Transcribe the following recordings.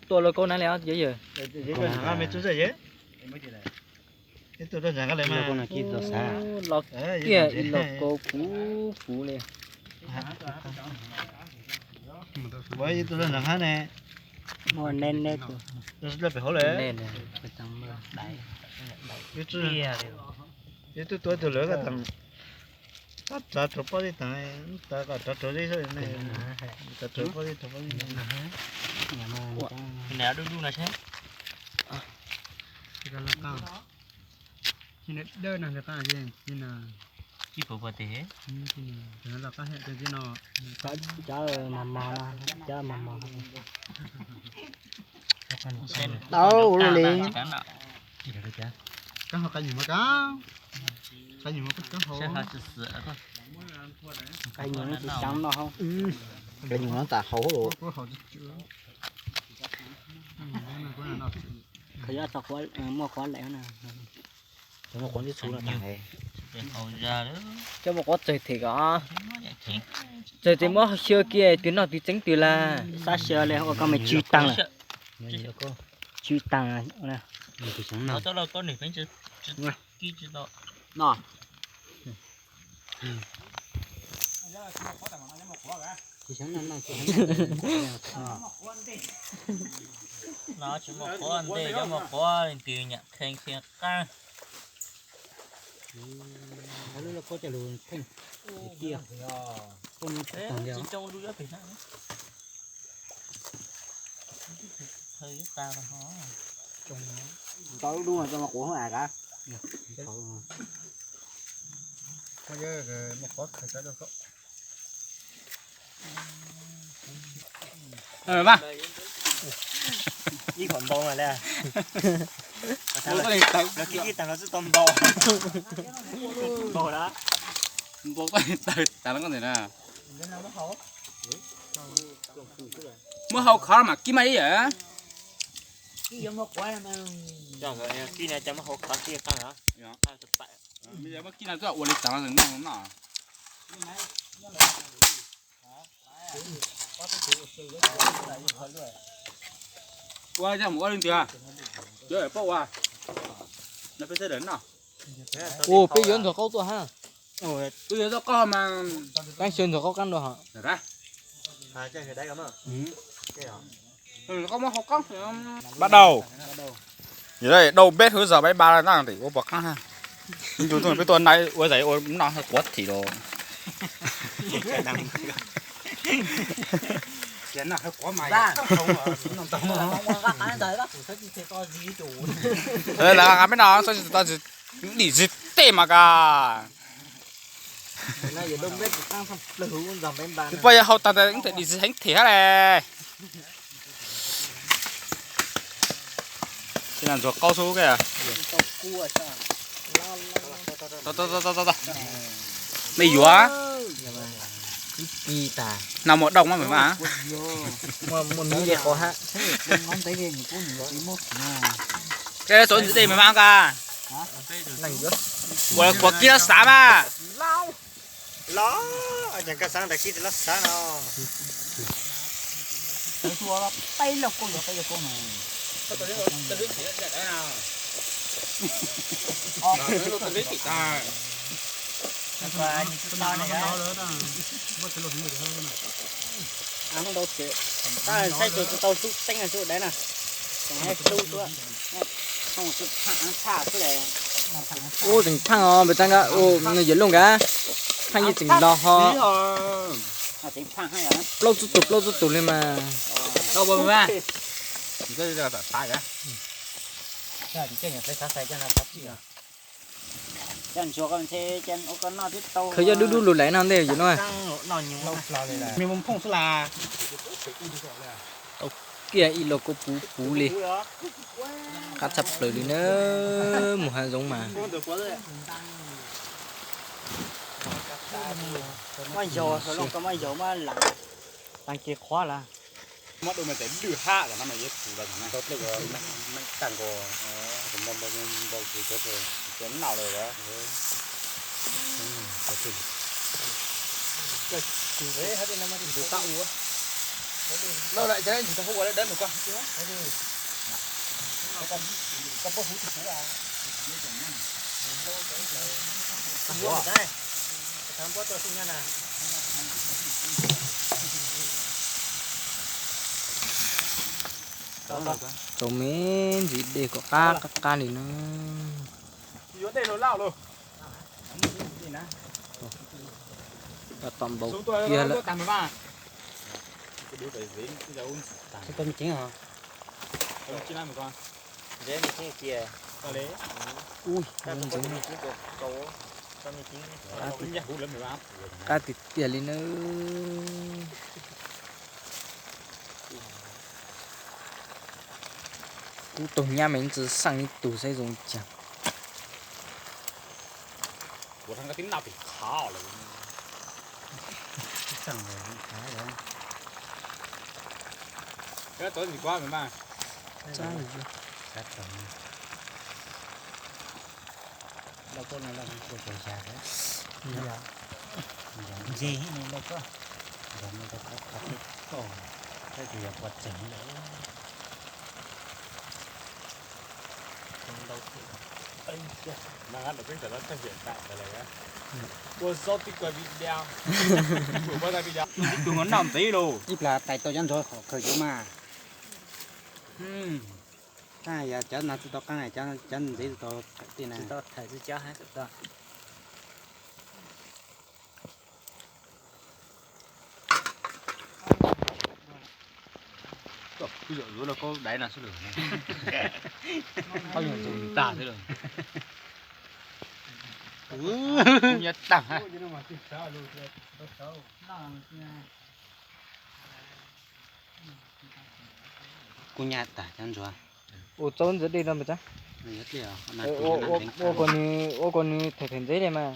Tuaj lawv kaub na li os yawg. Los kiag ib los kaub puv puv li. Ua ib tug zog ntawm hab ne. Muaj neb neb tus. Neb ne. Ib tug tuav tus lawv ko tas. Tab tsav rau pob zeb tas, tas kom tsav rau zeb sab ne. Tsav rau pob zeb rau pob zeb. Nws duj duj no seb. Dawb no, cib puas puas tes. Cov mos mos no, cov mos mos. Tau ua luaj li. Kab hau qab nyuj mas kab, qab nyuj mas kab hau. Qab nyuj no tsis xyav no hau. Qab nyuj no tas hau hauv los. Qhov yuav tau muaj quav lawm na. Cov muaj quav ntxhw no tas. Cov muaj quav txawg them kom, txawg tes muab xyaw kiag twg noj twg txeeb twg lawm. Xav xyaw li ua koj me tsw taag lawm. Tsw taag. No tsis muaj quav ntej, cov muaj quav leej twg nyam kheej kheej qab. Tsis coob lub yuav pem na. Ntau lub no coj mus quav hoob as kav. Ib qhov ntau mas le. Los kib kib tag los xwb tau ntau. Ntau na. Ntau tas los koj ntawm na. Muab hau khov mas kib mas ib yam. Kib no cov muab hau khov kib qab. Muab kib no tuaj ua li tas los noj no. Ua coj mus ua li ntawd. Cov poj ua no peb sawv daws noj. Ua peb yuav ntxuag qaub tuaj hab. Peb yuav tuaj qaub mas. Peb xyaw ntxuag qaub qab nrau hos. Bắt đầu. Yog đây đầu bếp hứa giờ bái ba đang để ua bò khăng ha. Ntug tuaj peb tuaj nai ua zais ua noj quav thim los. Lawv qab peb no tsis tau dim zis tej mas kas. Peb poj yawg hau tag ntawd ib them dim zis heev them hab le. Ntxuag qaub xwb. Mej yuav. No muaj dooj mas mas. Txuav ntxiv dej mas mas kas. Kuv kib lub xav mas. Los, cas koj xav ntawd kib tsis lub xav no. Ntau ces tab saib tus tau xub teeb xub dab na. Tseem hab xub xwb, tshaj xwb le. Ub, tseem phaaj os, npawg Txaab Nkauj, nws yuav luj nkav, phaaj yeej tseem los ho. Plaub txub tug plaub txub tug li mas. Khaws coj dub dub lug laiv no ntej yuav no. Tau kiag ib lo kuj puv puv li. Qab tshaj plaws li na, mus hav zoov mas. Maj yaug, maj yaug mas lav, taag kev qhuav lawm. Muab dua mas tes lwj hab los no mas yuav tsum los tag na. Tag nkaus, npau npau kuv cov noj lawm. Tus tau ua. Lawm lawm, cov ntsis tau hu ua lawm dawb mus koj. Tau me ntsis dej kom qab qab qab li na. Tab tom npau kiag lawm. Ui, qab tiag tiag li na. Kub taug nyab me ntsis xaj ib tug saib zoo cas. Ua zaub tib koj video. Ua zaub tib koj video. Tus no noj ntxiv lauj. Ib plag tais tau cov ntsuag qhov khaws yuav mas. Tab yog cov no tsis tau qeeb, cov ntxiv tsis tau thawm tej na. Kuv yog tus no koj dai no xwb lawm. Koj yog tus tag xwb lawm. Kuv nyob tag. Kuv nyab tag cov ntsuag. Ua txaub ntxiv dej no mas tsa. Ua kom nws, ua kom nws them them ntxiv li mas.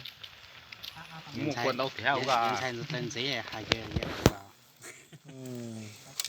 Ntxhais ntxhais ntxhais ntxhais ntxhais hais tias